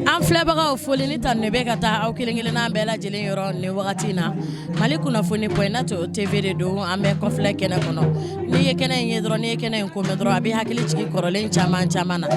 An filɛbagaw, foli ni tanu bɛ ka taa aw kelen kelenna bɛɛ lajɛlen yɔrɔ ni wagati in na. Mali kunnafoni point net TV de don. An bɛ kɔfilɛ kɛnɛ kɔnɔ. N'i ye kɛnɛ in ye dɔrɔn, n'i ye kɛnɛ in ko mɛn dɔrɔn, a bɛ hakili jigin kɔrɔlen caman caman na.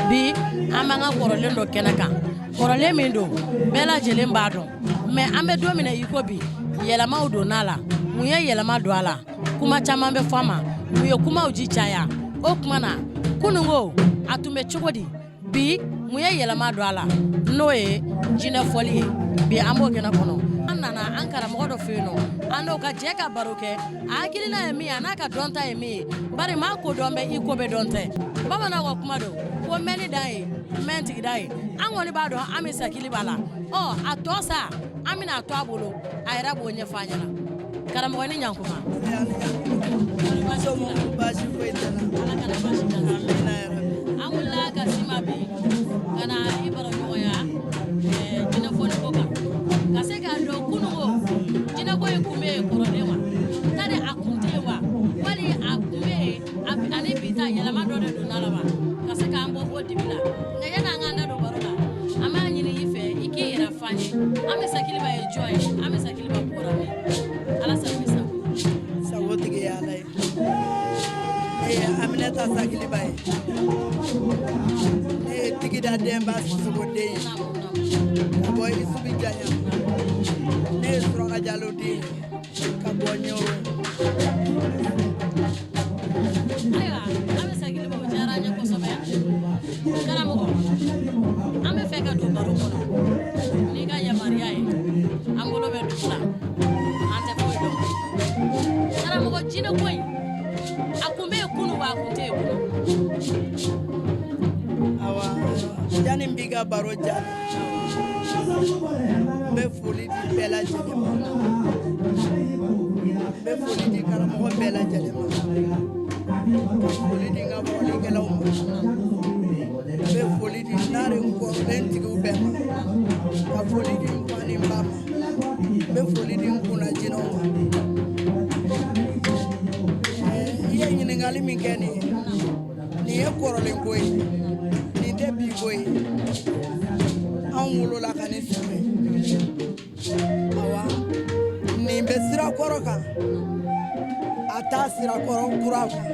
Bi an b'an ka kɔrɔlen dɔ kɛnɛ kan, kɔrɔlen min don, bɛɛ lajɛlen b'a dɔn. Mais an bɛ don min na i ko bi, yɛlɛmaw donna a la. Mun ye yɛlɛma don a la? Kuma caman bɛ fɔ a ma. Mun ye kumaw ji caya? O tuma na, kununko a tun bɛ cogo di? Bi mun ye yɛlɛma don a la? N'o ye jinɛ fɔli ye. Bi an b'o kɛnɛ kɔnɔ. An nana an karamɔgɔ dɔ fɛ yen nɔ, an n'o ka jɛ ka baro kɛ. A hakilina ye min ye, a n'a ka dɔnta ye min ye, bari maa ko dɔn bɛ i ko bɛ dɔn tɛ. Bamananw ka kuma don ko mɛnni dan ye mɛn tigida ye. An kɔni b'a dɔn Ami Sakiliba la. Ɔ a tɔ sa, an bɛna a to a bolo, a yɛrɛ b'o ɲɛfɔ an ɲɛna. Karamɔgɔ, ni ɲankuma. Baasi foyi tɛ n na. Ala kana baasi k'an na. Amina yarabi. An wulila ka s'i ma bi ka na i baro ɲɔgɔnya jinɛfɔli ko kan, ka se k'a dɔn kununko jinɛko in kun bɛ yen kɔrɔlen wa, tari a kun tɛ yen wa, wali a kun bɛ yen ani bi ta yɛlɛma dɔ de donna la wa, ka se k'an bɔ o dibi la. Nka yanni an k'an da don baro la, an b'a ɲini i fɛ i k'i yɛrɛ fɔ an ye. Ami Sakiliba ye jɔn ye? Ami Sakiliba bɔra min? Ala sago i sago. Sago tigi ye Ala ye. Ne ye Aminata Sakiliba ye. Ne ye Tigida Denba Sisoko den ye ka bɔ Isubi Janya. Ne ye Suraka Jalo den ye ka bɔ Ɲoro. Ayiwa, Ami Sakiliba, o diyara an ye kosɛbɛ. Karamɔgɔ, an bɛ fɛ ka don baro kɔnɔ n'i ka yamaruya ye. An bolo bɛ dugu la, an tɛ foyi dɔn. Karamɔgɔ, jinɛ ko in, a kun bɛ yen kunu wa, a kun tɛ yen kunu? Awa, yanni n b'i ka baro jaabi, n bɛ foli di bɛɛ lajɛlen ma. N bɛ foli di karamɔgɔ bɛɛ lajɛlen ma, ka foli di n ka fɔlikɛlaw ma. N bɛ foli di nare n kɔrɔlen tigiw bɛɛ ma, ka foli di n fa ni n ba ma. N bɛ foli di n kunna jinɛw ma. I ye ɲininkali min kɛ nin ye, nin ye kɔrɔlen ko ye, nin tɛ bi ko ye. Anw wolola ka nin sɔrɔ. Awa, nin bɛ sira kɔrɔ kan, a t'a sira kɔrɔ kura kan.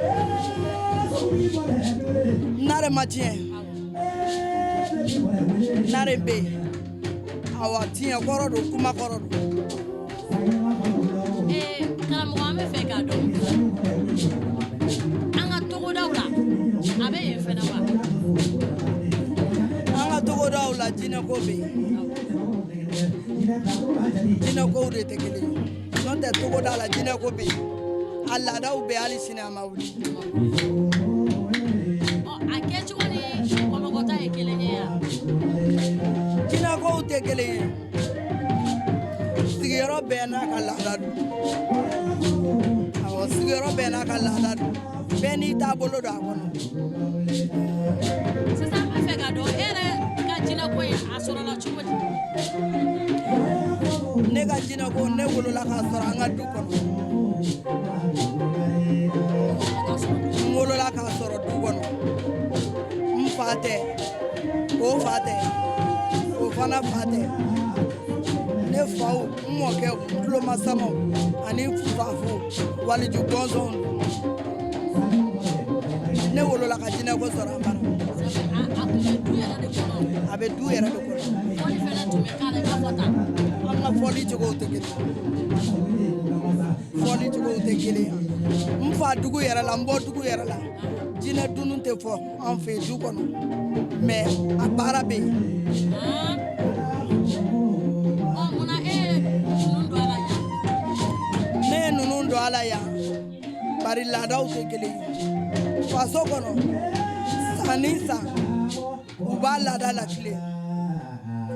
Nare ma tiɲɛ, nare bɛ yen. Awa, tiɲɛ kɔrɔ don, kuma kɔrɔ don. Karamɔgɔ, an bɛ fɛ k'a dɔn, an ka togodaw la, a bɛ yen fɛnɛ wa? An ka togodaw la, jinɛko bɛ yen. Jinɛkow de tɛ kelen ye, n'o tɛ togoda la jinɛko bɛ yen. A laadaw bɛ hali sini, a ma wuli. Ɔ, a kɛcogo ni Bamakɔ ta ye kelen ye yan? Jinɛkow tɛ kelen ye. Sigiyɔrɔ bɛɛ n'a ka laada don. Awɔ, sigiyɔrɔ bɛɛ n'a ka laada don, bɛɛ n'i taabolo don a kɔnɔ. Sisan an bɛ fɛ k'a dɔn, e yɛrɛ ka jinɛko in, a sɔrɔla cogo di? Ne ka jinɛko, ne wolola k'a sɔrɔ an ka du kɔnɔ. N wolola k'a sɔrɔ du kɔnɔ. N fa tɛ, o fa tɛ, o fana fa tɛ. Ne faw, n mɔkɛw, n tulomasamaw ani fafo waliju bɔnsɔnw don. Ne wolola ka jinɛko sɔrɔ an bara. A kun bɛ du yɛrɛ de kɔnɔ? A bɛ du yɛrɛ de kɔnɔ. Fɔli fɛnɛ tun bɛ k'a la i b'a fɔ tan? An ka fɔli cogow tɛ kelen, fɔli cogow tɛ kelen. N fa dugu yɛrɛ la, n bɔ dugu yɛrɛ la, jinɛ dunun tɛ fɔ an fɛ du kɔnɔ, mais a baara bɛ yen. Ɔ, munna e ye ninnu don a la yan? Ne ye ninnu don a la yan bari laadaw tɛ kelen ye. Faso kɔnɔ, San ni san u b'a laada latilen,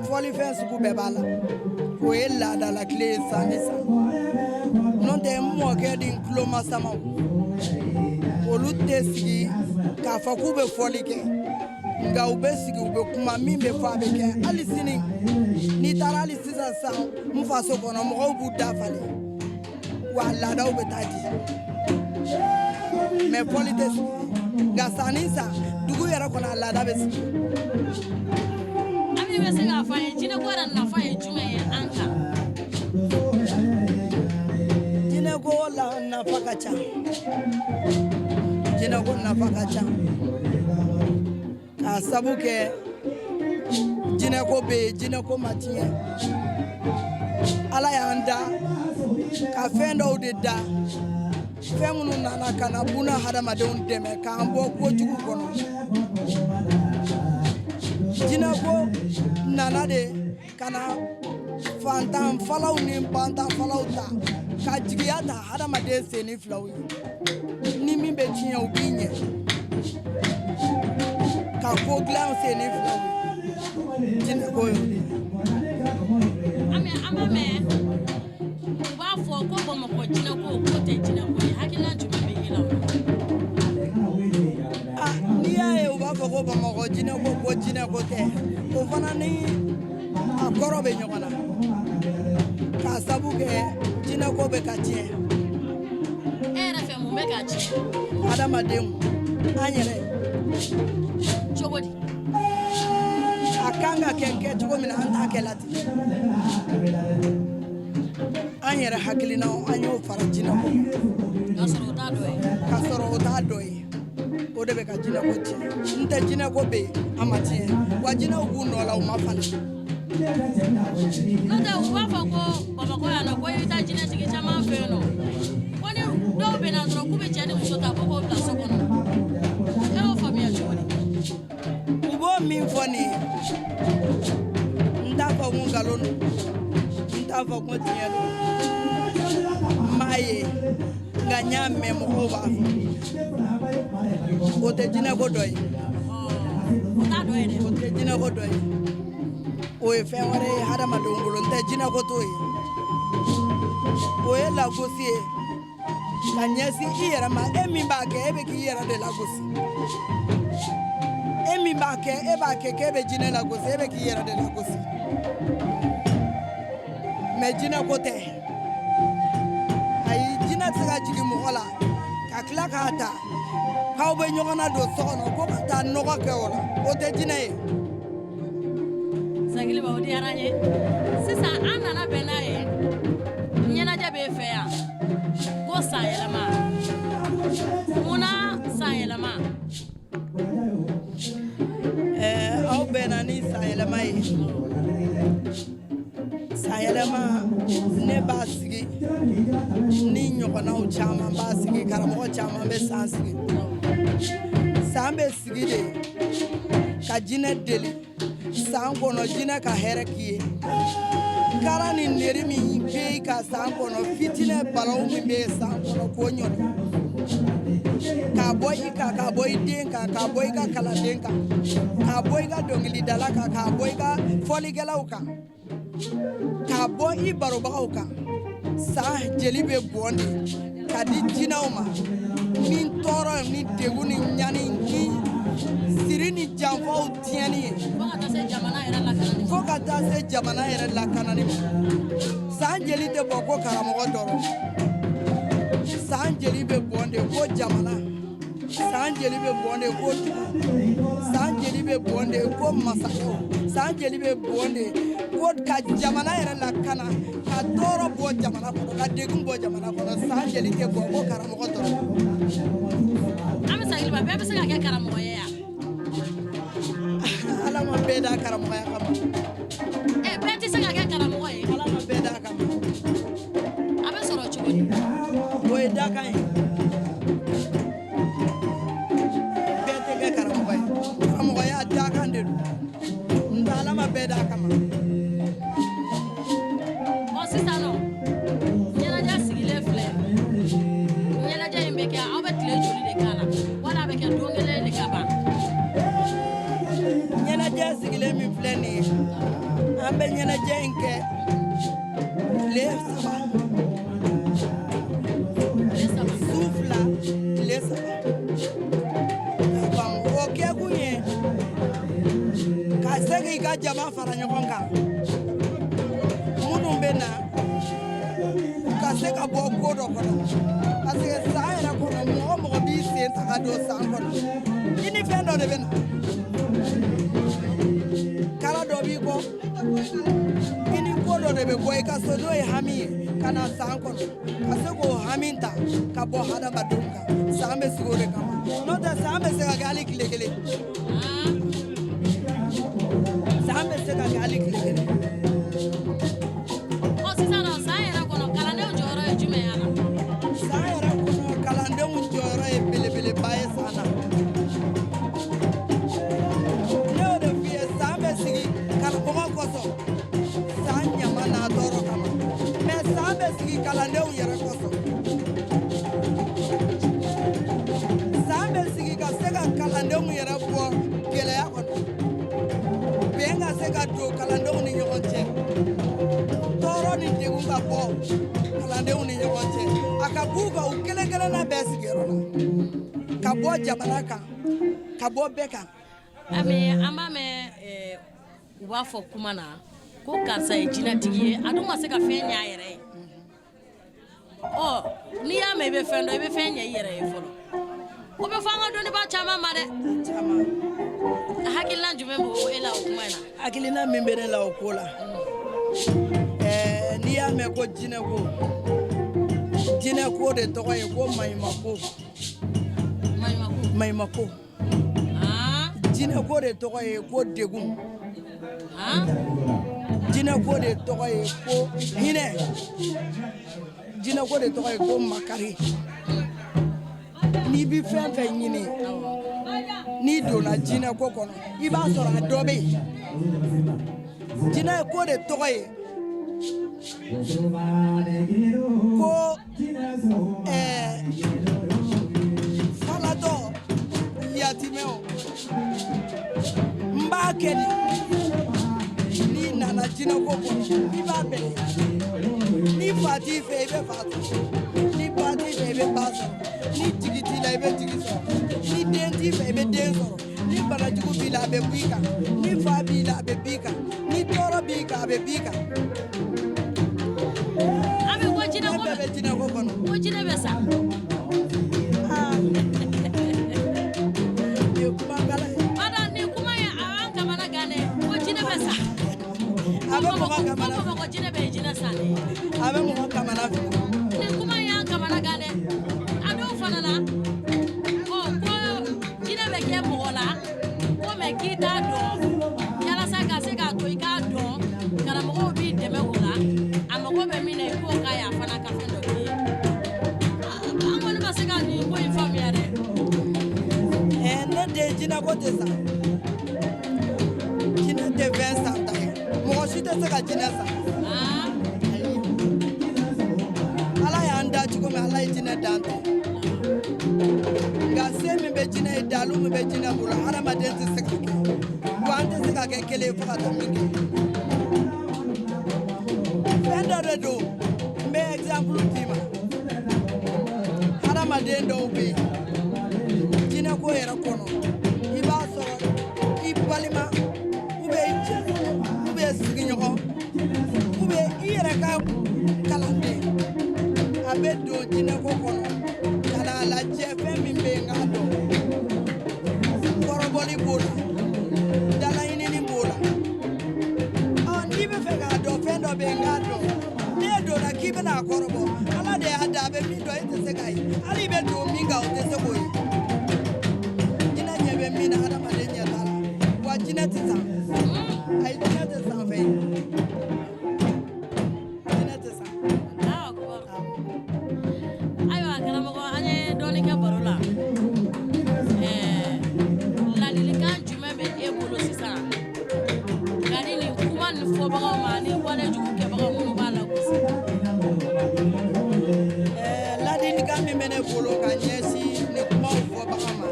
fɔlifɛn sugu bɛɛ b'a la, o ye laada latilen ye san ni san. N'o tɛ, n mɔkɛ ni n tulomasamaw, olu tɛ sigi k'a fɔ k'u bɛ fɔli kɛ, nka u bɛ sigi, u bɛ kuma, min bɛ fɔ a bɛ kɛ. Hali sini n'i taara, hali sisan san, n faso kɔnɔ, mɔgɔw b'u da falen wa laadaw bɛ taa di, mais fɔli tɛ sigi, nka san ni san dugu yɛrɛ kɔnɔ, a laada bɛ sigi. Ami, bɛ se k'a fɔ an ye, jinɛko yɛrɛ nafa ye jumɛn ye an kan? Jinɛko la nafa ka ca, jinɛko nafa ka ca, k'a sabu kɛ jinɛko bɛ yen, jinɛko ma tiɲɛ. Ala y'an da ka fɛn dɔw de da, fɛn minnu nana ka na buna hadamadenw dɛmɛ k'an bɔ kojugu kɔnɔ. Jinɛko nana de ka na fantan falaw ni bantan falaw ta ka jigiya ta hadamaden senni filaw ye. Ni min bɛ tiɲɛ, u b'i ɲɛ ka ko dilan senni filaw ye. Jinɛko y'o de ye. Ami, an b'a mɛn u b'a fɔ ko Bamakɔ jinɛko k'o tɛ jinɛko ye. Hakilina jumɛn bɛ e la o la? Ah, n'i y'a ye u b'a fɔ ko Bamakɔ jinɛko ko jinɛko tɛ, o fana ni a kɔrɔ bɛ ɲɔgɔn na, k'a sabu kɛ jinɛko bɛ ka tiɲɛ. E yɛrɛ fɛ, mun bɛ k'a tiɲɛ? Adamadenw, an yɛrɛ. Cogo di? A kan ka kɛ kɛcogo min na, an t'a kɛ la ten. An yɛrɛ hakilinaw, an y'o fara jinɛko kan. K'a sɔrɔ o t'a dɔ ye. K'a sɔrɔ o t'a dɔ ye, o de bɛ ka jinɛko tiɲɛ. N tɛ, jinɛko bɛ yen, a ma tiɲɛ wa, jinɛw b'u nɔ la, u ma falen. N'o tɛ, u b'a fɔ ko Bamakɔ yan nɔ, ko i bɛ taa jinɛtigi caman fɛ yen nɔ, ko ni dɔw bɛ na dɔrɔn k'u bɛ cɛ ni muso ta ko k'o bila so kɔnɔ. E y'o faamuya cogo di? U b'o min fɔ nin ye, n t'a fɔ ko nkalon don, n t'a fɔ ko tiɲɛ don. N m'a ye, nka n y'a mɛn mɔgɔw b'a fɔ. O tɛ jinɛko dɔ ye. O t'a dɔ ye dɛ. O tɛ jinɛko dɔ ye, o ye fɛn wɛrɛ ye hadamadenw bolo. N tɛ, jinɛko t'o ye, o ye lagosi ye ka ɲɛsin i yɛrɛ ma. E min b'a kɛ, e bɛ k'i yɛrɛ de lagosi. E min b'a kɛ, e b'a kɛ k'e bɛ jinɛ lagosi, e bɛ k'i yɛrɛ de lagosi, mais jinɛko tɛ. Ayi, jinɛ tɛ se ka jigin mɔgɔ la ka tila k'a ta k'aw bɛ ɲɔgɔn na don so kɔnɔ ko ka taa nɔgɔ kɛ o la. O tɛ jinɛ ye. Sagiliba, o diyara n ye. Sisan an nana bɛn n'a ye, ɲɛnajɛ b'e fɛ yan ko sanyɛlɛma. Munna sanyɛlɛma? Aw bɛnna ni sanyɛlɛma ye. Sanyɛlɛma, ne b'a sigi ni ɲɔgɔnnaw caman b'a sigi, karamɔgɔ caman bɛ san sigi. San bɛ sigi de ka jinɛ deli san kɔnɔ, jinɛ ka hɛrɛ k'i ye, kara ni neri min bɛ i ka san kɔnɔ, fitinɛ balawu min bɛ san kɔnɔ, k'o ɲɔni k'a bɔ i kan, k'a bɔ i den kan, k'a bɔ i ka kalanden kan, k'a bɔ i ka dɔnkilidala kan, k'a bɔ i ka fɔlikɛlaw kan, k'a bɔ i barobagaw kan. San jeli bɛ bɔn de ka di jinɛw ma ni tɔɔrɔ ni degun ni ɲani ni siri ni janfaw tiɲɛni ye. Fo ka taa se jamana yɛrɛ lakanani ma. Fo ka taa se jamana yɛrɛ lakanani ma. San jeli tɛ bɔ ko karamɔgɔ dɔrɔn, san jeli bɛ bɔn de ko jamana, san jeli bɛ bɔn de ko dugu, san jeli bɛ bɔn de ko masakɛw, san jeli bɛ bɔn de ko ka jamana yɛrɛ lakana, ka tɔɔrɔ bɔ jamana kɔnɔ, ka degun bɔ jamana kɔnɔ. San jeli tɛ bɔ ko karamɔgɔ dɔrɔn. An bɛ Sagiliba, bɛɛ bɛ se ka kɛ karamɔgɔ ye yan? Ala ma bɛɛ da karamɔgɔya kama. Ɛ, bɛɛ tɛ se ka kɛ karamɔgɔ ye. Ala ma bɛɛ da kama. A bɛ sɔrɔ cogo di? O ye dakan ye. Bɛɛ tɛ kɛ karamɔgɔ ye, karamɔgɔya dakan de don, nka Ala ma bɛɛ da kama. Ɔ, sisan nɔ, ɲɛnajɛ sigilen filɛ, ɲɛnajɛ in bɛ kɛ, aw bɛ tile joli de k'a la, wala a bɛ kɛ don kelen de ka ban? Sigilen min filɛ nin ye, an bɛ ɲɛnajɛ in kɛ tile 3, su 2, tile 3. O kɛkun ye ka se k'i ka jama fara ɲɔgɔn kan, minnu bɛ na ka se ka bɔ ko dɔ kɔnɔ, parce que san yɛrɛ kɔnɔ, mɔgɔ mɔgɔ b'i sen ta ka don san kɔnɔ, i ni fɛn dɔ de bɛ na, kala dɔ b'i kɔ, i ni ko dɔ de bɛ bɔ i ka so, n'o ye hami ye ka na san kɔnɔ, ka se k'o hami ta ka bɔ hadamadenw kan. San bɛ sigi o de kama, n'o tɛ san bɛ se ka kɛ hali tile kelen, san bɛ se ka kɛ hali tile kelen. Ɔ, sisan nɔ, san yɛrɛ kɔnɔ, kalandenw jɔyɔrɔ ye jumɛn ye a la? San yɛrɛ kɔnɔ, kalandenw jɔyɔrɔ ye belebeleba ye san na. Ne y'o de f'i ye, san bɛ sigi karamɔgɔ kosɔn, san ɲama n'a tɔɔrɔ kama, mais san bɛ sigi kalandenw yɛrɛ kosɔn. San bɛ sigi ka se ka kalandenw yɛrɛ bɔ gɛlɛya kɔnɔ, bɛn ka se ka don kalandenw ni ɲɔgɔn cɛ, tɔɔrɔ ni degun ka bɔ kalandenw ni ɲɔgɔn cɛ, a ka b'u kan u kelen kelenna bɛɛ sigiyɔrɔ la, ka bɔ jamana kan, ka bɔ bɛɛ kan. Ami, an b'a mɛn u b'a fɔ kuma na ko karisa ye jinɛtigi ye, a dun ma se ka fɛn ɲɛ a yɛrɛ ye. Ɔ, n'i y'a mɛn i bɛ fɛn dɔn, i bɛ fɛn ɲɛ i yɛrɛ ye fɔlɔ. O bɛ fɔ an ka dɔnnibaa caman ma dɛ. Caman. Hakilina jumɛn b'o e la o kuma in na? Hakilina min bɛ ne la o ko la, n'i y'a mɛn ko jinɛko, jinɛko de tɔgɔ ye ko maɲumako. Maɲumako. Maɲumako. Jinɛko de tɔgɔ ye ko degun. Jinɛko de tɔgɔ ye ko hinɛ. Jinɛko de tɔgɔ ye ko makari. N'i bɛ fɛn fɛn ɲini, n'i donna jinɛko kɔnɔ, i b'a sɔrɔ a dɔ bɛ yen. Jinɛko de tɔgɔ ye ko falatɔ, yatimɛw, n b'a kɛ di. N'i nana jinɛko kɔnɔ, i b'a bɛɛ ye. Ni fa t'i fɛ, i bɛ fa sɔrɔ. Ni ba t'i fɛ, i bɛ ba sɔrɔ. Ni jigi t'i la, i bɛ jigi sɔrɔ. Ni den t'i fɛ, i bɛ den sɔrɔ. Ni banajugu b'i la, a bɛ b'i kan. Ni fa b'i la, a bɛ b'i kan. Ni tɔɔrɔ b'i kan, a bɛ b'i kan. Ami, ko jinɛko Fɛn bɛɛ bɛ jinɛko kɔnɔ. Ko jinɛ bɛ sa. Aa, nin ye kuma gɛlɛn ye. Bada, nin kuma in, a b'an kamana gan dɛ, ko jinɛ bɛ sa. A bɛ mɔgɔ kamana Ko Bamakɔ jinɛ bɛ ye jinɛ sa dɛ. A bɛ mɔgɔ kamana fili. Nin kuma in y'an kamana gan dɛ. A dɔw fana la, ɔ, ko jinɛ bɛ kɛ mɔgɔ la, ko mais k'i t'a dɔn, yalasa ka se k'a to i k'a dɔn, karamɔgɔw b'i dɛmɛ o la, a mago bɛ min na, i k'o k'a ye, a fana ka fɛn dɔ k'i ye. An kɔni ma se ka nin ko in faamuya dɛ. Ne den, jinɛko tɛ sa. Jinɛ tɛ fɛn san ta ye. Mɔgɔ si tɛ se ka jinɛ san. Ayi. Ala y'an da cogo min, Ala ye jinɛ dan ten. Nka se min bɛ jinɛ ye, dalu min bɛ jinɛ bolo, hadamaden tɛ se ka kɛ. Wa an tɛ se ka kɛ kelen ye fo ka taa min kɛ. Fɛn dɔ de don, n bɛ exemple d'i ma. Hadamaden dɔw bɛ yen, jinɛko yɛrɛ kɔnɔ, i b'a sɔrɔ i balima ou bien i cɛ ou bien sigiɲɔgɔn ou bien i yɛrɛ ka kalanden, a bɛ don jinɛko kɔnɔ ka n'a lajɛ fɛn min bɛ yen k'a dɔn. Kɔrɔbɔli b'o la, dalaɲinini b'o la. Ɔ, n'i bɛ fɛ k'a dɔn fɛn dɔ bɛ yen k'a dɔn, n'e donna k'i bɛna a kɔrɔbɔ, Ala de y'a da, a bɛ min dɔn, e tɛ se k'a ye. Hali i bɛ don min kan, o tɛ se k'o ye. Jinɛ ɲɛ bɛ min na, hadamaden ɲɛ t'a la. Wa jinɛ tɛ san. Ayi, jinɛ tɛ san fɛn ye. Jinɛ tɛ san. Allahu akbar. Ayiwa karamɔgɔ, an ye dɔɔnin kɛ baro la. Ladilikan jumɛn bɛ e bolo sisan ka di nin kuma nin fɔbagaw ma ani wale jugu kɛbagaw minnu b'a la gosi? Ladilikan min bɛ ne bolo ka ɲɛsin nin kumaw fɔbaga ma,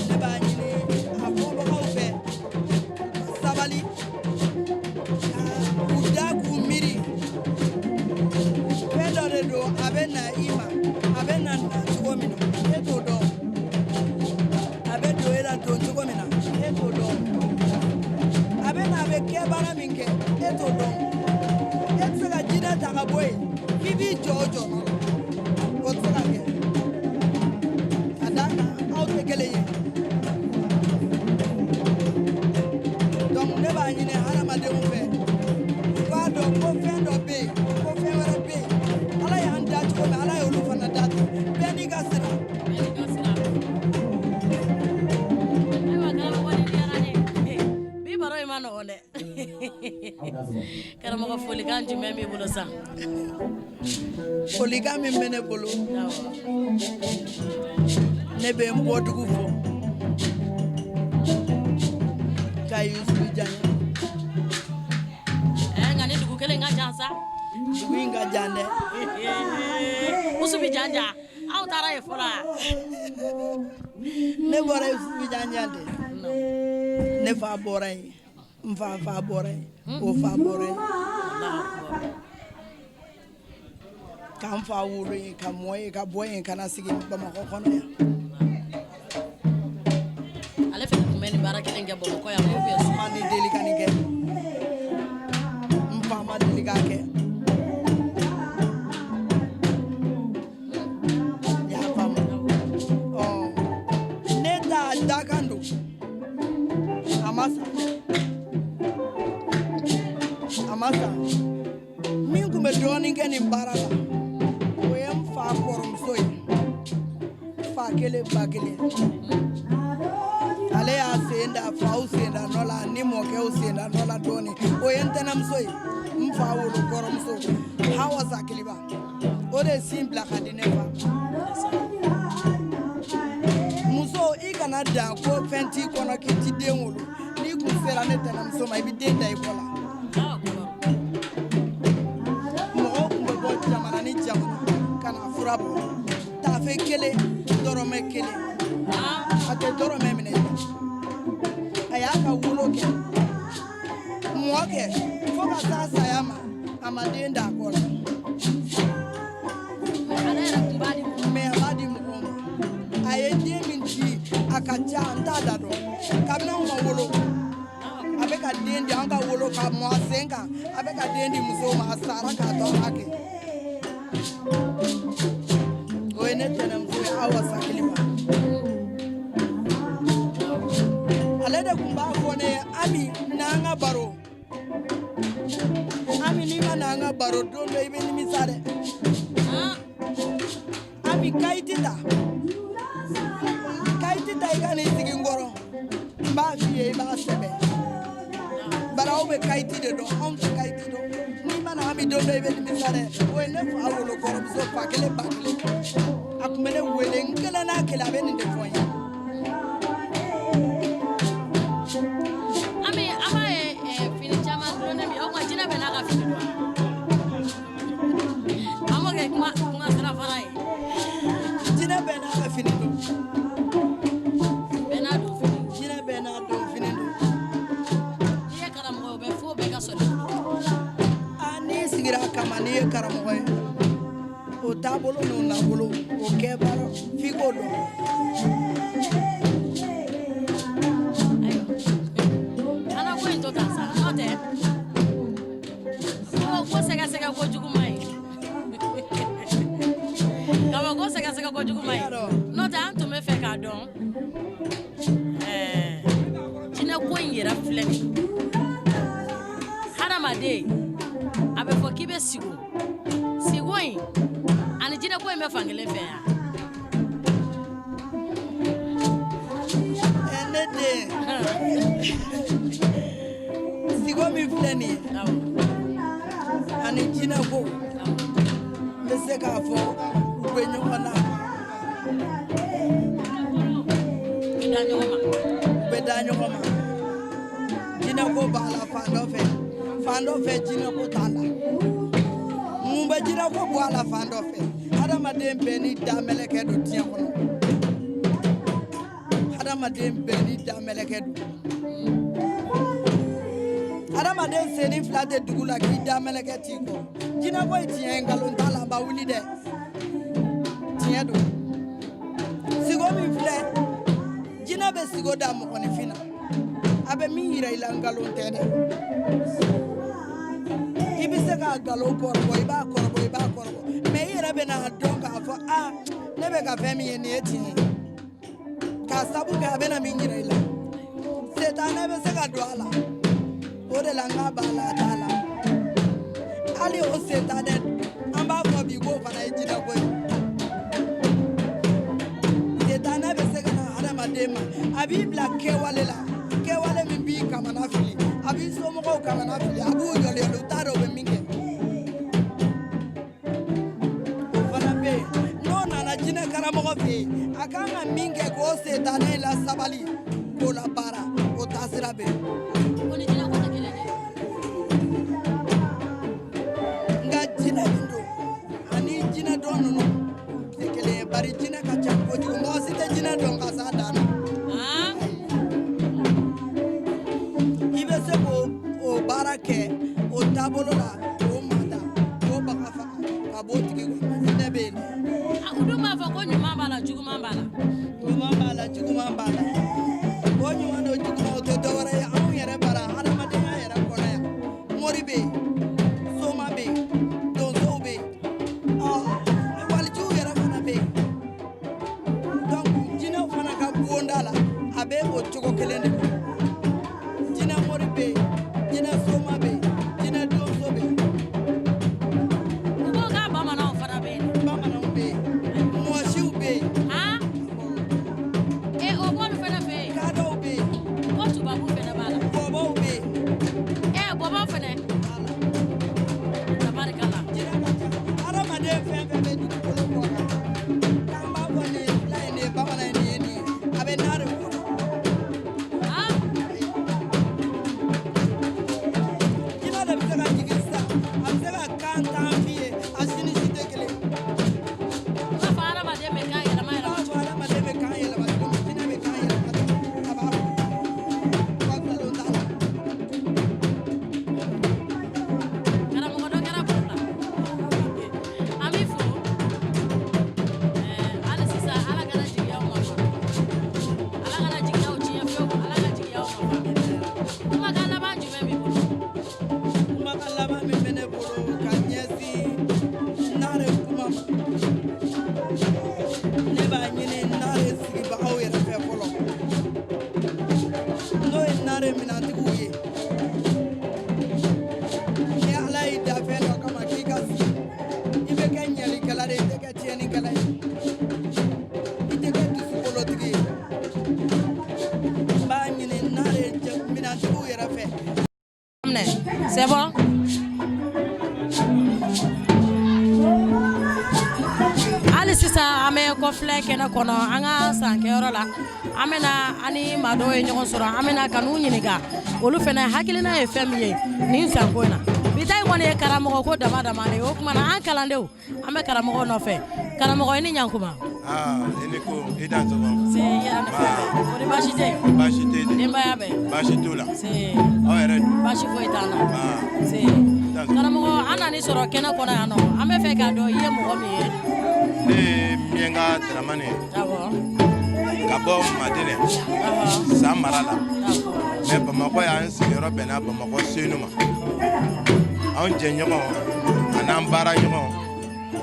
ne b'a ɲini a fɔbagaw Karamɔgɔ, folikan jumɛn b'i bolo sa? Folikan min bɛ ne bolo, ne bɛ n bɔdugu fo ka Yusufu Janya. Nka ni dugu kelen ka jan sa. Dugu in ka jan dɛ. Usubi Janja, aw taara yen fɔlɔ wa? Ne bɔra Yusufu Janja de. Ne fa bɔra yen, n fa fa bɔra yen, o fa bɔra yen. K'an fa wolo yen, ka mɔ yen, ka bɔ yen, ka na sigi Bamakɔ kɔnɔ yan. Ale fana tun bɛ nin baara kelen kɛ Bamakɔ yan ou bien? Ma ni deli ka nin kɛ, n fa ma deli k'a kɛ. I y'a faamu? Ɔ, ne ta dakan don, a ma sa, a ma sa. Min tun bɛ dɔɔnin kɛ nin baara la, o ye n fa kɔrɔmuso ye, fa kelen ba kelen. Ale y'a sen da faw sen da nɔ la ni mɔkɛw sen da nɔ la dɔɔnin. O ye n tɛnɛmuso ye, n fa wolo kɔrɔmuso Hawa Sakiliba. O de ye sin bila ka di ne fa. Muso, i kana dan ko fɛn t'i kɔnɔ k'i ti den wolo. N'i kun sera ne tɛnɛmuso ma, i bɛ den da i kɔ la. Mɔgɔw tun bɛ bɔ jamana ni jamana ka na fura bɔ. Tafe kelen, dɔrɔmɛ kelen, a tɛ dɔrɔmɛ minɛ. A y'a ka wolo kɛ, mɔ kɛ fo ka taa saya ma, a ma den da a kɔ la. Ale yɛrɛ tun b'a di mɔgɔw ma. Mais a b'a di mɔgɔw ma. A ye den min di, a ka ca, n t'a da dɔn. Kabini anw ma wolo, a bɛ ka den di. An ka wolo ka mɔ a sen kan, a bɛ ka den di musow ma. A sara k'a tɔ a kɛ. O ye ne tɛnɛmuso ye, Awa Sakiliba. Ale de tun b'a fɔ ne ye: Ami, n'an ka baro. Ami, n'i ma n'an ka baro, don dɔ i bɛ nimisa dɛ. Ami, kayiti ta, kayiti ta, i ka n'i sigi n kɔrɔ, n b'a f'i ye, i b'a sɛbɛn. Bari aw bɛ kayiti de dɔn, anw tɛ kayiti dɔn. N'i ma na, Ami, don dɔ i bɛ nimisa dɛ. O ye ne fa wolo kɔrɔmuso, fa kelen ba kelen. A tun bɛ ne wele n kelen n'a kelen, a bɛ nin de fɔ n ye. Ami, an b'a ye fini caman dulonnen bi. O tuma jinɛ bɛ n'a ka fini don, an b'o kɛ kuma kuma sira fara ye. Jinɛ bɛɛ n'a ka fini don. Bɛɛ n'a don fini. Jinɛ bɛɛ n'a don fini don. N'i ye karamɔgɔ ye, o bɛ fo bɛɛ ka sɔrɔ i bolo. Aa, n'i sigira a kama, n'i ye karamɔgɔ ye, o taabolo n'o nabolo, o kɛ baara f'i k'o dɔn. Ayiwa, an ka ko in to tan sa, n'o tɛ ko sɛgɛsɛgɛ ko jugu ma ɲi. Kaba ko sɛgɛsɛgɛ ko jugu ma ɲi. N'o tɛ, an tun bɛ fɛ k'a dɔn, jinɛ ko in yɛrɛ filɛ nin ye, hadamaden a bɛ fɔ k'i bɛ sigo sigo in ani jinɛ ko in bɛ fankelen fɛ yan. Ɛ, ne den, sigo min filɛ nin ye ani jinɛ ko, n bɛ se k'a fɔ u bɛ ɲɔgɔn na. U bɛ da ɲɔgɔn ma. U bɛ da ɲɔgɔn ma. Jinɛ ko b'a la fan dɔ fɛ, fan dɔ fɛ jinɛ ko t'a la. Mun bɛ jinɛ ko bɔ a la fan dɔ fɛ? Hadamaden bɛɛ ni da mɛlɛkɛ don diɲɛ kɔnɔ. Hadamaden bɛɛ ni da mɛlɛkɛ don. Hadamaden senni fila tɛ dugu la k'i da mɛlɛkɛ t'i kɔ. Jinɛ ko ye tiɲɛ ye, nkalon t'a la, a ma wuli dɛ, tiɲɛ don. Sigo min filɛ, jinɛ bɛ sigo da mɔgɔninfin na, a bɛ min yira i la, nkalon tɛ dɛ. I bɛ se k'a nkalon kɔrɔbɔ, i b'a kɔrɔbɔ, i b'a kɔrɔbɔ, mais i yɛrɛ bɛ n'a dɔn k'a fɔ a ne bɛ ka fɛn min ye, nin ye tiɲɛ ye, k'a sabu kɛ a bɛna min yira i la. Setanɛ bɛ se ka don a la, o de la n k'a b'a la, a t'a la. Hali o setanɛ, an b'a fɔ bi k'o fana ye jinɛko ye. Setanɛ bɛ se ka na hadamaden ma, a b'i bila kɛwale la, kɛwale min b'i kamana fili. A b'i somɔgɔw kamana fili, a b'u yɔliyɔli, u t'a dɔn u bɛ min kɛ. O fana bɛ yen. N'o nana jinɛ karamɔgɔ fɛ yen, a kan ka min kɛ k'o setanɛ in lasabali k'o labaara, o taasira bɛ yen. O ni jinɛ ko tɛ kelen ye. Nka jinɛ min don ani jinɛ dɔn ninnu tɛ kelen ye, bari jinɛ ka ca kojugu, mɔgɔ si tɛ jinɛ dɔn ka s'a dan na. I bɛ se k'o o baara kɛ o taabolo la, k'o mada, k'o baga faga ka b'o tigi kɔnɔ. Jinɛ bɛ yen dɛ. U dun b'a fɔ ko ɲuman b'a la, juguman b'a la. Ɲuman b'a la, juguman b'a la. O ɲuman n'o juguman, o tɛ dɔwɛrɛ ye anw yɛrɛ bara hadamadenya yɛrɛ kɔnɔ yan. Mori bɛ yen, soma bɛ yen, donsow bɛ yen, ɔ walijuw yɛrɛ fana bɛ yen. Donc jinɛw fana ka bonda la, a bɛ o cogo kelen de la. Jinɛ mori bɛ yen, jinɛ soma bɛ yen, jinɛ donso bɛ yen. U ko k'a bamananw fana bɛ yen. Bamananw bɛ yen, mɔsiw bɛ yen. E, o b'olu fana fɛ yen. Kadɔw bɛ yen. Ko tubabu fana b'a la. Bɔbɔw bɛ yen. Ɛ, bɔbɔ fana. Tabarikala. Jinɛ ka ca. Hadamaden fɛn fɛn bɛ dugukolo kɔ kan, k'an b'a fɔ nin ye fila ye, nin ye bamanan ye, nin ye nin ye, a bɛ n'a de kɔnɔ. Jinɛ de bɛ se ka jigin sisan, a bɛ se ka kan tan f'i ye, a si ni si tɛ kelen. U b'a fɔ hadamaden bɛ kan yɛlɛma I yɛlɛma. b'a fɔ hadamaden bɛ kan yɛlɛma cogo min, jinɛ bɛ kan yɛlɛma ten, a b'a fɔ wa nkalon t'a la. Karamɔgɔ dɔ kɛra baro la. An b'i fo. Hali sisan, Ala kana jigiyaw ma fa. Ala kana jigiyaw tiɲɛ fiyewu. Ala ka jigiyaw ma fa. Kumakan laban jumɛn b'i bolo? Kumakan laban min bɛ ne bolo ka ɲɛsin Nare kuma ma, ne b'a ɲini Nare sigibagaw yɛrɛ fɛ fɔlɔ, n'o ye Nare minɛntigiw ye. Ni Ala y'i da fɛn dɔ kama k'i ka sigi, i bɛ kɛ ɲɛlikɛla de ye, i tɛ kɛ tiɲɛnikɛla ye, i tɛ kɛ dusukolotigi ye. N b'a ɲini Nare minɛntigiw yɛrɛ fɛ. Daminɛ. C'est bon? Hali sisan an bɛ kɔfilɛ kɛnɛ kɔnɔ, an ka sankɛyɔrɔ la. An bɛna an ni maa dɔw ye ɲɔgɔn sɔrɔ, an bɛna ka n'u ɲininka olu fana hakilina ye fɛn min ye nin sanko in na. Bi ta in kɔni ye karamɔgɔ ko dama dama de ye. O tuma na, an kalandenw, an bɛ karamɔgɔ nɔfɛ. Karamɔgɔ, i ni ɲankuma. Ah, i ni ko, i dansɔgɔ. Se yɛrɛ ni fɛn bɛɛ o ni baasi tɛ yen? Baasi tɛ yen. Denbaya bɛɛ? Baasi t'u la. Se. Aw yɛrɛ dun? Baasi foyi t'an na. Ah. Se. Karamɔgɔ, an nan'i sɔrɔ kɛnɛ kɔnɔ yan nɔ, an bɛ fɛ k'a dɔn i ye mɔgɔ min ye. Ne ye Miɲanka Daramani ye. Ka bɔ Madinɛ, San mara la. Mais Bamakɔ y'an sigiyɔrɔ bɛnna Bamakɔ Senu ma. Anw jɛɲɔgɔn an'an baaraɲɔgɔn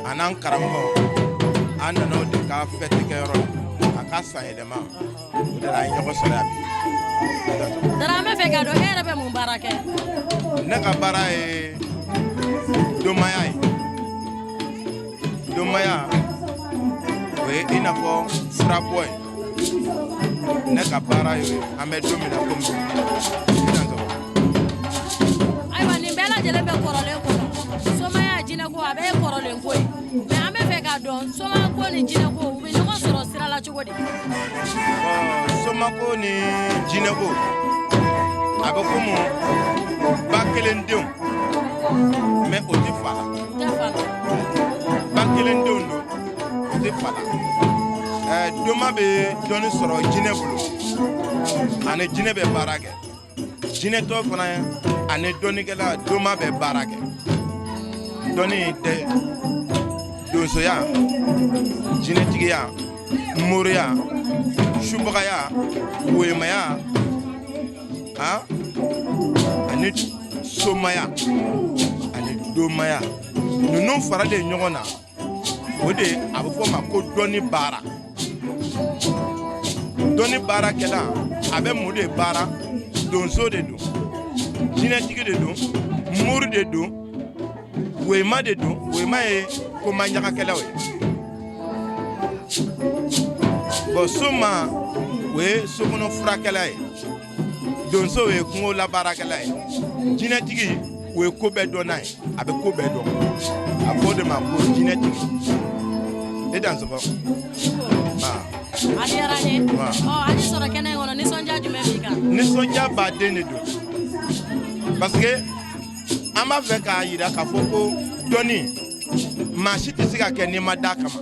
an'an karamɔgɔ, an nana o de ka fɛti kɛyɔrɔ la, a ka san yɛlɛma, o de la an ye ɲɔgɔn sɔrɔ yan bi. Dara, an bɛ fɛ k'a dɔn e yɛrɛ bɛ mun baara kɛ? Ne ka baara ye domaya ye. Domaya, o ye i n'a fɔ furabɔ ye. Ne ka baara ye, an bɛ don min na komi bi. Ayiwa, nin bɛɛ lajɛlen bɛ kɔrɔlen kɔnɔ, somaya, jinɛko, a bɛɛ ye kɔrɔlen ko ye. Mais an bɛ fɛ k'a dɔn, somako ni jinɛko, u bɛ ɲɔgɔn sɔrɔ sira la cogo di? Bon, somako ni jinɛko, a bɛ komi ba kelen denw, mais o tɛ fa la. U tɛ fa la. Ba kelen denw don, o tɛ fa la. Doma bɛ dɔnni sɔrɔ jinɛ bolo, ani jinɛ bɛ baara kɛ. Jinɛtɔ fana, ani dɔnnikɛla doma bɛ baara kɛ. Dɔnni tɛ donsoya, jinɛtigiya, moriya, subagaya, woyemaya, han, ani somaya ani domaya, ninnu faralen ɲɔgɔn na, o de a bɛ fɔ o ma ko dɔnni baara. Dɔnni baarakɛla, a bɛ mun de baara? Donso de don, jinɛtigi de don, mori de don, woyema de don. Woyema ye komaɲagakɛlaw ye. Bon, soma, o ye sokɔnɔ furakɛla ye. Donso ye kungo la baarakɛla ye. Jinɛtigi, o ye ko bɛɛ dɔnna ye, a bɛ ko bɛɛ dɔn. A fɔ o de ma ko jinɛtigi. E dansɔgɔ. A diyara n ye. Ɔ, an y'i sɔrɔ kɛnɛ in kɔnɔ, nisɔndiya jumɛn b'i kan? Nisɔndiya baden de don, parce que an b'a fɛ k'a yira k'a fɔ ko dɔnni, maa si tɛ se ka kɛ n'i ma d'a kama.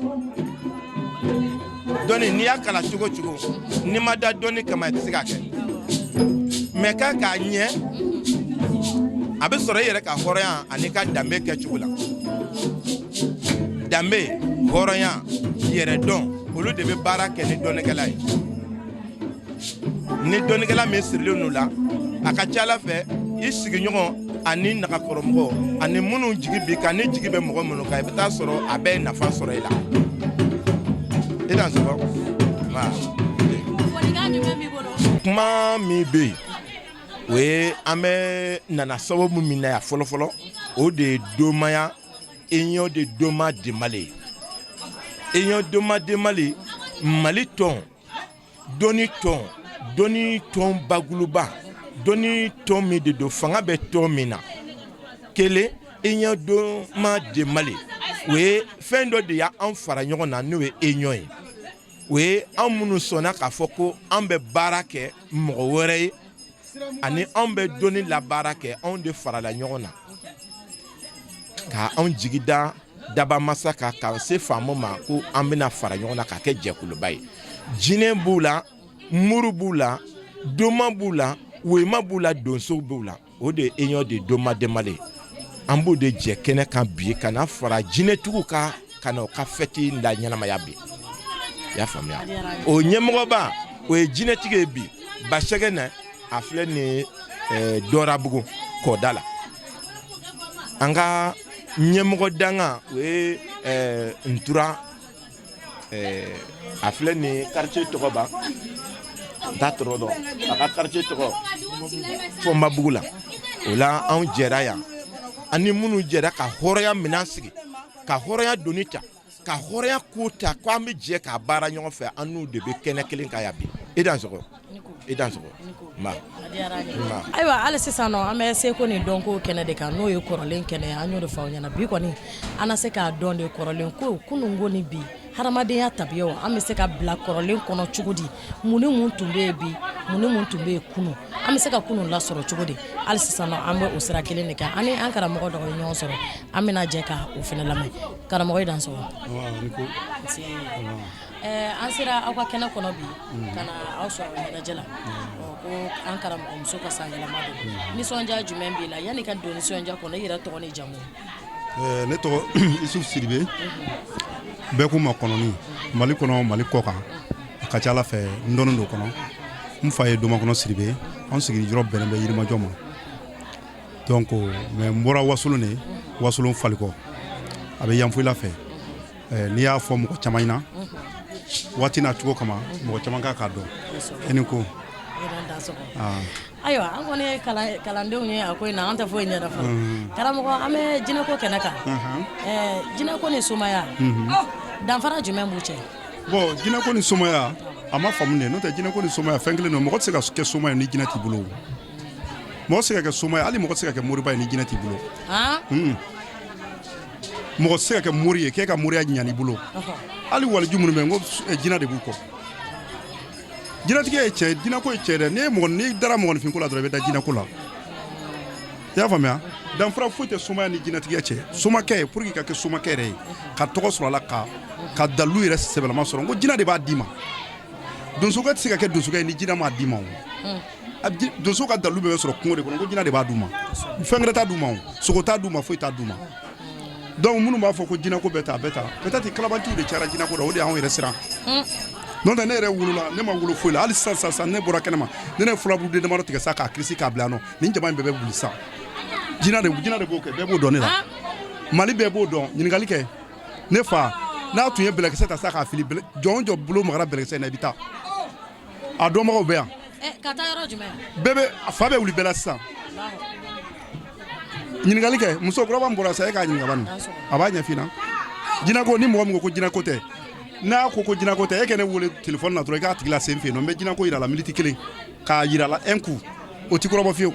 Dɔnni, n'i y'a kalan cogo cogo, n'i ma da dɔnni kama, i tɛ se k'a kɛ. Mais k'a k'a ɲɛ, a bɛ sɔrɔ i yɛrɛ ka hɔrɔnya ani ka danbe kɛcogo la. Danbe, hɔrɔnya, yɛrɛdɔn, olu de bɛ baara kɛ ni dɔnnikɛla ye. Ni dɔnnikɛla min sirilen don la, a ka ca ala fɛ, i sigiɲɔgɔn ani nagakɔrɔmɔgɔ ani minnu jigi b'i kan, ni jigi bɛ mɔgɔ minnu kan, i bɛ taa sɔrɔ a bɛɛ ye nafa sɔrɔ i la. I dan sɔgɔ. Folikan jumɛn b'i bolo? Kuma min bɛ yen, o ye an bɛ nana sababu min na yan fɔlɔfɔlɔ, o de ye domaya, Union de Doma de Mali. Union Doma de Mali, Mali tɔn, dɔnni tɔn, dɔnni tɔn baguluba, dɔnni tɔn min de don, fanga bɛ tɔn min na. Kelen, Union Doma de Mali, o ye fɛn dɔ de y'an fara ɲɔgɔn na, n'o ye union ye. O ye an minnu sɔnna k'a fɔ ko an bɛ baara kɛ mɔgɔ wɛrɛ ye ani anw bɛ dɔnni labaara kɛ, anw de farala ɲɔgɔn na ka anw jigi da dabamasa kan, ka se faamu ma ko an bɛna fara ɲɔgɔn na k'a kɛ jɛkuluba ye. Jinɛ b'u la, muru b'u la, doma b'u la, wema b'u la, donso b'u la. O de ye Union de Doma de Mali. An b'o de jɛ kɛnɛ kan bi, ka na fara jinɛtigiw kan, ka na u ka fɛti la ɲɛnamaya bi. I y'a faamuya? O ɲɛmɔgɔba, o ye jinɛtigi ye bi, Basɛgɛnɛ. A filɛ nin ye Dɔrabugu kɔda la. An ka ɲɛmɔgɔ danga, o ye Ntura. A filɛ nin ye, quartier tɔgɔ ba n t'a tɔgɔ dɔn, a ka quartier tɔgɔ Fɔnbabugu la. O la, anw jɛra yan ani minnu jɛra ka hɔrɔnya minɛn sigi, ka hɔrɔnya doni ta, ka hɔrɔnya ko ta, ko an bɛ jɛ k'a baara ɲɔgɔn fɛ. An n'u de bɛ kɛnɛ kelen kan yan bi. I dansɔgɔ, i dansɔgɔ. Ayiwa, hali sisan nɔ, an bɛ seko ni dɔnko kɛnɛ de kan, n'o ye kɔrɔlen kɛnɛ ye. An y'o de fɔ aw ɲɛna bi kɔni, an na se k'a dɔn de kɔrɔlen ko, kununko ni bi hadamadenya tabiyaw, an bɛ se ka bila kɔrɔlen kɔnɔ cogo di? Mun ni mun tun bɛ yen bi, mun ni mun tun bɛ yen kunun, an bɛ se ka kunun lasɔrɔ cogo di? Hali sisan nɔ, an bɛ o sira kelen de kan. An ni an karamɔgɔ dɔ ye ɲɔgɔn sɔrɔ, an bɛna jɛ ka o fana lamɛn. Karamɔgɔ, i dansɔgɔ. An sera aw ka kɛnɛ kɔnɔ bi ka na aw sɔrɔ ɲɛnajɛ la, ko an karamɔgɔmuso ka san yɛlɛma don. Nisɔndiya jumɛn b'i la? Yanni ka don nisɔndiya kɔnɔ, i yɛrɛ tɔgɔ ni jamu? Ne tɔgɔ Isuf Sidibe, bɛɛ ko ma kɔnɔni. Mali kɔnɔ, Mali kɔ kan, a ka ca ala fɛ, n dɔnnen don kɔnɔ. N fa ye Domakɔnɔ Sidibe, an sigiyɔrɔ bɛnnen bɛ Yirimajɔ ma. Donc, mais n bɔra Wasolon de, Wasolon Falikɔ, a bɛ Yanfolila fɛ. N'i y'a fɔ mɔgɔ caman ɲɛna, waati n'a cogo kama, mɔgɔ caman k'a dɔn. E ni ko. Ayiwa, an kɔni ye kalandenw ye a ko in na, an tɛ foyi ɲɛ fɔlɔ. Karamɔgɔ, an bɛ jinɛko kɛnɛ kan. Jinɛko ni somaya, danfara jumɛn b'u cɛ? Bon, jinɛko ni somaya, a ma faamu de. N'o tɛ, jinɛko ni somaya fɛn kelen don. Mɔgɔ tɛ se ka kɛ soma ye ni jinɛ t'i bolo. Mɔgɔ tɛ se ka kɛ soma ye, hali mɔgɔ tɛ se ka kɛ moriba ye ni jinɛ t'i bolo. Mɔgɔ tɛ se ka kɛ mori ye k'e ka moriya ɲan'i bolo. Hali waliju minnu bɛ yen, n ko jinɛ de b'u kɔ. Jinɛtigi ye cɛ, jinɛko ye cɛ dɛ. N'i ye mɔgɔ, n'i dara mɔgɔninfin ko la dɔrɔn, i bɛ da jinɛko la. I y'a faamuya? Danfara foyi tɛ somaya ni jinɛtigiya cɛ. Somakɛ, pour que ka kɛ somakɛ yɛrɛ ye, ka tɔgɔ sɔrɔ a la, ka dalilu yɛrɛ sɛbɛlama sɔrɔ, n ko jinɛ de b'a d'i ma. Donsokɛ tɛ se ka kɛ donsokɛ ye ni jinɛ m'a d'i ma. O donso ka dalilu bɛɛ bɛ sɔrɔ kungo de kɔnɔ. Ko jinɛ de b'a d'u ma, fɛn wɛrɛ t'a d'u ma, o sogo t'a d'u ma, foyi t'a d'u ma. Donc minnu b'a fɔ ko jinɛko bɛ ta, a bɛ ta, peut-être kalabanciw de cayara jinɛko la, o de y'anw yɛrɛ siran. N'o tɛ, ne yɛrɛ wolola, ne ma wolo foyi la. Hali sisan sisan, ne bɔra kɛnɛ ma, ne ye furabulu damadɔ tigɛ sa, k'a kirisi k'a bila yan nɔ, nin jama in bɛɛ bɛ wuli sisan. Jinɛ de b'o kɛ. Bɛɛ b'o dɔn ne la, Mali bɛɛ b'o dɔn. Ɲininkali kɛ ne fa, n'a tun ye bɛlɛkisɛ ta sa k'a fili, jɔn o jɔn bolo magara bɛlɛkisɛ in na, i bɛ taa. A dɔnbagaw bɛ yan. Ka taa yɔrɔ jumɛn? Bɛɛ bɛ a fa bɛ wuli bɛɛ la sisan. Ɲininkali kɛ musokɔrɔba min bɔra sisan, e k'a ɲininka bani, a b'a ɲɛf'i ɲɛna. Jinɛko, ni mɔgɔ min ko ko jinɛko tɛ, n'a ko ko jinɛko tɛ, e kɛ ne wele téléphone na dɔrɔn, i k'a tigi lase n fɛ yen nɔ, n bɛ jinɛko yira a la miniti kelen, k'a yira a la un coup. O ti kɔrɔbɔ fiyewu.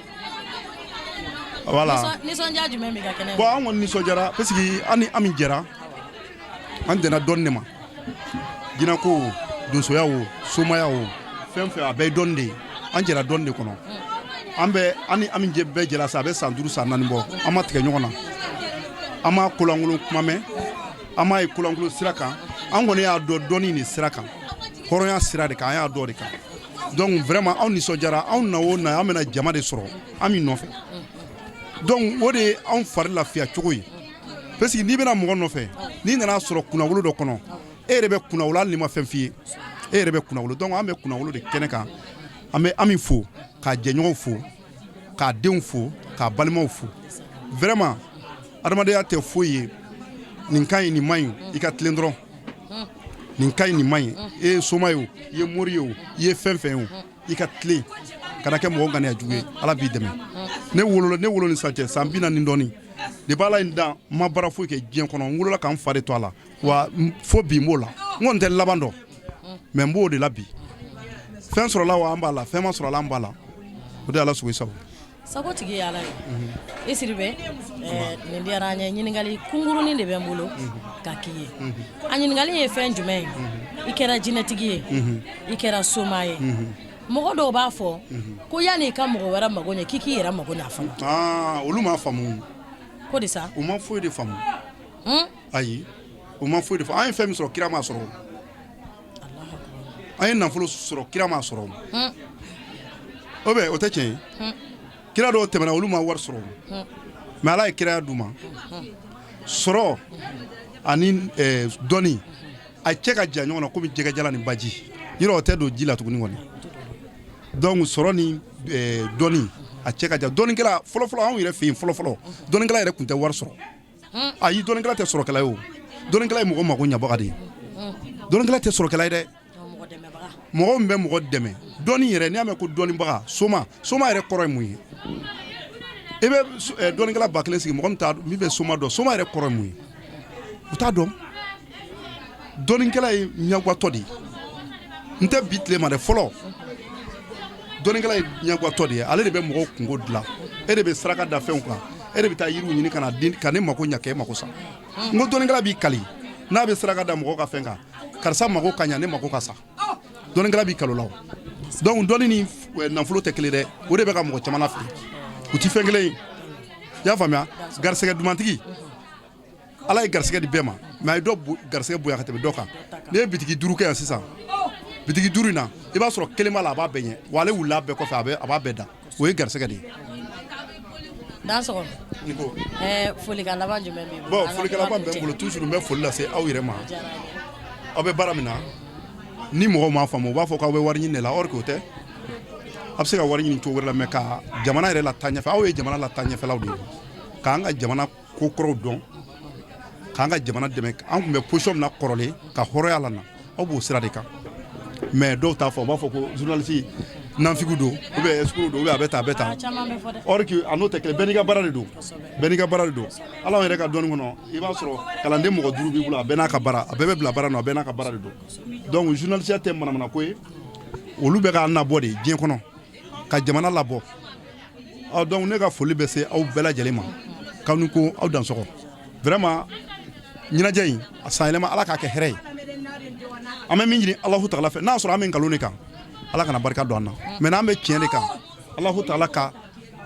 Voilà. Nisɔndiya jumɛn b'i ka kɛnɛ? Bon, an kɔni nisɔndiyara parce que an ni Ami jɛra, an dɛnna dɔnni de ma. Jinɛko o, donsoya o, somaya o, fɛn fɛn, a bɛɛ ye dɔnni de ye. An jɛra dɔnni de kɔnɔ. An bɛ, an ni Ami bɛɛ jɛra sa, a bɛ san 5, san 4 bɔ. An ma tigɛ ɲɔgɔn na, an ma kolankolon kuma mɛn, an m'a ye kolankolon sira kan. An kɔni y'a dɔn dɔnni de sira kan, hɔrɔnya sira de kan, an y'a dɔn de kan. Donc vraiment, anw nisɔndiyara. Anw na o na, an bɛna jama de sɔrɔ Ami nɔfɛ. Donc o de ye anw fari lafiya cogo ye, parce que n'i bɛna mɔgɔ nɔfɛ, n'i nana sɔrɔ kunnawolo dɔ kɔnɔ, e yɛrɛ bɛ kunnawolo, hali n'i ma fɛn f'i ye, e yɛrɛ bɛ kunnawolo. Donc an bɛ kunnawolo de kɛnɛ kan. An bɛ Ami fo, k'a jɛɲɔgɔnw fo, k'a denw fo, k'a balimaw fo. Vraiment, adamadenya tɛ foyi ye nin ka ɲi, nin man ɲi. I ka tilen dɔrɔn. Nin ka ɲi, nin man ɲi. E ye soma ye o, i ye mori ye o, i ye fɛn fɛn ye o, i ka tilen, kana kɛ mɔgɔ ŋaniya jugu ye. Ala b'i dɛmɛ. Ne wolola, ne wolo ni sisan cɛ, san 40 dɔɔni de b'a la in dan. N ma baara foyi kɛ diɲɛ kɔnɔ. N wolola ka n fa de to a la wa, fo bi n b'o la. N kɔni tɛ laban dɔn, mais n b'o de la bi. Fɛn sɔrɔla wa, an b'a la. Fɛn ma sɔrɔla, an b'a la. O de ye Ala sago i sago. Sago tigi ye Ala ye. I Sidibe, nin diyara an ye. Ɲininkali kunkurunin de bɛ n bolo ka k'i ye. A ɲininkali ye fɛn jumɛn ye? I kɛra jinɛtigi ye, i kɛra soma ye. Mɔgɔ dɔw b'a fɔ ko yanni i ka mɔgɔ wɛrɛ mago ɲɛ, k'i k'i yɛrɛ mago ɲɛ fɔlɔ. Olu m'a faamu. Ko de sa? U ma foyi de faamu. Ayi, u ma foyi de faamu. An ye fɛn min sɔrɔ, kira m'a sɔrɔ. An ye nafolo sɔrɔ, kira m'a sɔrɔ. O bɛ, o tɛ tiɲɛ ye. Kira dɔw tɛmɛna, olu ma wari sɔrɔ, mais Ala ye kiraya d'u ma. Sɔrɔ ani dɔnni, a cɛ ka jan ɲɔgɔn na komi jɛgɛjala ni baji. Yɔrɔ o tɛ don ji la tuguni kɔni. Donc sɔrɔ ni dɔnni, a cɛ ka jan. Dɔnnikɛla fɔlɔfɔlɔ, anw yɛrɛ fɛ yen fɔlɔfɔlɔ, dɔnnikɛla yɛrɛ tun tɛ wari sɔrɔ. Ayi, dɔnnikɛla tɛ sɔrɔkɛla ye o. Dɔnnikɛla ye mɔgɔ mako ɲabaga de ye. Dɔnnikɛla tɛ sɔrɔkɛla ye dɛ. Mɔgɔ min bɛ mɔgɔ dɛmɛ, dɔnni yɛrɛ, n'i y'a mɛn ko dɔnnibaga, soma, soma yɛrɛ kɔrɔ ye mun ye? I bɛ dɔnnikɛla 1000 sigi, mɔgɔ min t'a min bɛ soma dɔn, soma yɛrɛ kɔrɔ ye mun ye, u t'a dɔn. Dɔnnikɛla ye ɲagwatɔ de ye. N tɛ bi tile ma dɛ, fɔlɔ dɔnnikɛla ye ɲagwatɔ de ye. Ale de bɛ mɔgɔw kungo dilan, e de bɛ saraka da fɛnw kan, e de bɛ taa yiriw ɲini ka na di ka ne mako ɲɛ, k'e mako sa. N ko dɔnnikɛla b'i kali n'a bɛ saraka da mɔgɔw ka fɛn kan, karisa mako ka ɲa, ne mako ka sa. Dɔnnikɛla b'i kalo la o. Donc dɔnni ni nafolo tɛ kelen dɛ. O de bɛ ka mɔgɔ caman lafili, u ti fɛn kelen ye. I y'a faamuya? Garisɛgɛ dumantigi, Ala ye garisɛgɛ di bɛɛ ma, mais a ye dɔ garisɛgɛ bonya ka tɛmɛ dɔ kan. N'i ye bitigi 5 kɛ yan sisan, bitigi 5 in na, i b'a sɔrɔ kelen b'a la, a b'a bɛɛ ɲɛ wa. Ale wulila a bɛɛ kɔfɛ, a b'a bɛɛ da. O ye garisɛgɛ de ye. Dansɔgɔ. Folikan laban jumɛn b'i bolo? Bon, folikan laban bɛ n bolo toujours, n bɛ foli lase aw yɛrɛ ma. Aw bɛ baara min na, ni mɔgɔw m'a faamu, u b'a fɔ k'aw bɛ wari ɲini de la. Or que o tɛ. A bɛ se ka wari ɲini cogo wɛrɛ la, mais ka jamana yɛrɛ lataa ɲɛfɛ, aw ye jamana lataa ɲɛfɛlaw de ye, k'an ka jamana ko kɔrɔw dɔn, k'an ka jamana dɛmɛ. An tun bɛ position min na kɔrɔlen, ka hɔrɔnya la na, aw b'o sira de kan. Mais dɔw t'a fɔ, u b'a fɔ ko journaliste nanfigiw don, ou bien escroc don, ou bien a bɛ tan, a bɛ tan. Or que a n'o tɛ kelen. Bɛɛ n'i ka baara de don, bɛɛ n'i ka baara de don. Ala yɛrɛ ka dɔnni kɔnɔ, i b'a sɔrɔ kalanden mɔgɔ 5 b'i bolo, a bɛɛ n'a ka baara, a bɛɛ bɛ bila baara nɔ, a bɛɛ n'a ka baara de don. Donc journaliste tɛ manamana ko ye. Olu bɛ k'an nabɔ de diɲɛ kɔnɔ, ka jamana labɔ. Donc ne ka foli bɛ se aw bɛɛ lajɛlen ma, k'aw ni ko aw dansɔgɔ. Vraiment, ɲɛnajɛ in, a san yɛlɛma, Ala k'a kɛ hɛrɛ ye. An bɛ min ɲini Alahu Taala fɛ, n'a y'a sɔrɔ an bɛ nkalon de kan, Ala kana barika don an na. Mais n'an bɛ tiɲɛ de kan, Alahu Taala ka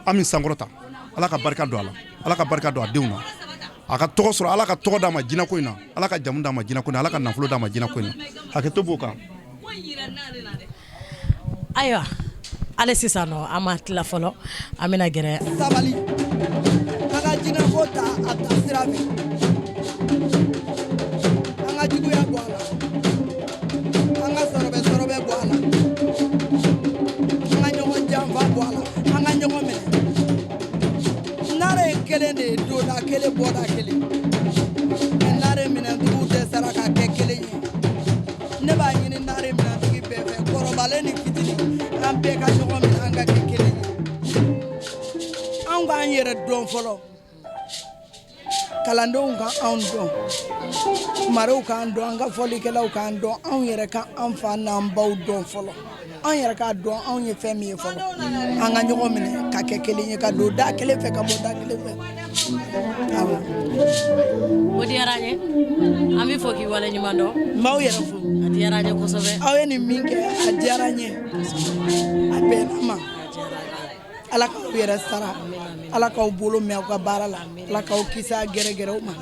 an min sankɔrɔta, Ala ka barika don a la, Ala ka barika don a denw na, a ka tɔgɔ sɔrɔ, Ala ka tɔgɔ d'a ma jinɛko in na, Ala ka jamu d'a ma jinɛko in na, Ala ka nafolo d'a ma jinɛko in na. Hakɛto b'o kan. Ayiwa, ale sisan nɔ, an ma tila fɔlɔ, an bɛna gɛrɛ. Sabali, an ka jinɛko ta a ta sira fɛ, an ka juguya bɔ a la, an ka sɔrɔbɛ sɔrɔbɛ bɔ a la, an ka ɲɔgɔn janfa bɔ a la, an ka ɲɔgɔn minɛ. Nare ye kelen de ye, donda kelen, bɔda kelen. Mɛ nare minɛntigiw dɛsɛra ka kɛ kelen ye. Ne b'a ɲini nare minɛntigi bɛɛ fɛ, kɔrɔbalen ni fitini, an bɛɛ ka ɲɔgɔn minɛ, an ka kɛ kelen ye. An k'an yɛrɛ dɔn fɔlɔ, kalandenw ka anw dɔn, marew k'an dɔn, an ka fɔlikɛlaw k'an dɔn, anw yɛrɛ ka an fa n'an baw dɔn fɔlɔ. An yɛrɛ k'a dɔn anw ye fɛn min ye fɔlɔ, an ka ɲɔgɔn minɛ ka kɛ kelen ye, ka don da kelen fɛ, ka bɔ da kelen fɛ. Awɔ. O diyara an ye, an b'i fo k'i waleɲuman dɔn. N b'aw yɛrɛ fo. A diyara an ye kosɛbɛ. Aw ye nin min kɛ, a diyara n ye, a bɛnna n ma. Ala k'aw yɛrɛ sara, Ala k'aw bolo mɛn aw ka baara la, Ala k'aw kisi a gɛrɛgɛrɛw ma,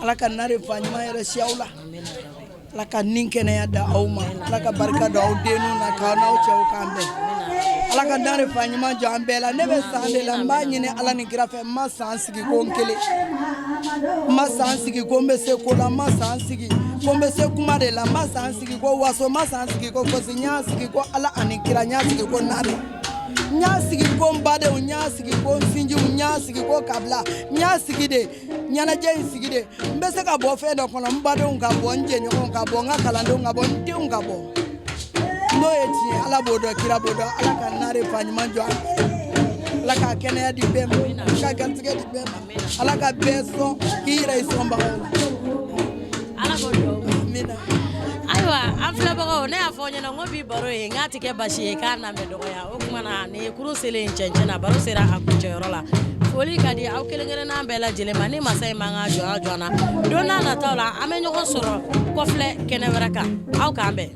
Ala ka nare fa ɲuman yɛrɛ si aw la, Ala ka nin kɛnɛya da aw ma, Ala ka barika don aw denw na, k'aw n'aw cɛw k'an bɛn, Ala ka nare fa ɲuman jɔ an bɛɛ la. Ne bɛ san de la, n b'a ɲini Ala ni kira fɛ, n ma san sigi ko n kelen, n ma san sigi ko n bɛ se ko la, n ma san sigi ko n bɛ se kuma de la, n ma san sigi ko waso, n ma san sigi ko fosi, n y'a sigi ko Ala ani kira, n y'a sigi ko nare, n y'a sigi ko n badenw, n y'a sigi ko n sinjiw, n y'a sigi ko kabila, n y'a sigi de ɲɛnajɛ in sigi de n bɛ se ka bɔ fɛn dɔ kɔnɔ, n badenw ka bɔ, n jɛɲɔgɔnw ka bɔ, n ka kalandenw ka bɔ, n denw ka bɔ. N'o ye tiɲɛ, Ala b'o dɔn, kira b'o dɔn. Ala ka nare fa ɲuman jɔ an bɛɛ, Ala ka kɛnɛya di bɛɛ ma, Ala ka garijɛgɛ di bɛɛ ma, Ala ka bɛɛ sɔn k'i yɛrɛ ye sɔnbagaw la. Ala k'o dugawu. Amina. Ayiwa, an filɛbagaw, ne y'a fɔ aw ɲɛna n ko bi baro ye n k'a tɛ kɛ basi ye k'a nan bɛ dɔgɔya. O tuma na nin ye kurun selen cɛncɛn na, baro sera a kuncɛyɔrɔ la. Foli ka di aw kelen kelenna bɛɛ lajɛlen ma. Ni masa in m'an ka jɔnya jɔ an na, don n'a nataw la an bɛ ɲɔgɔn sɔrɔ kɔfilɛ kɛnɛ wɛrɛ kan. Aw k'an bɛn.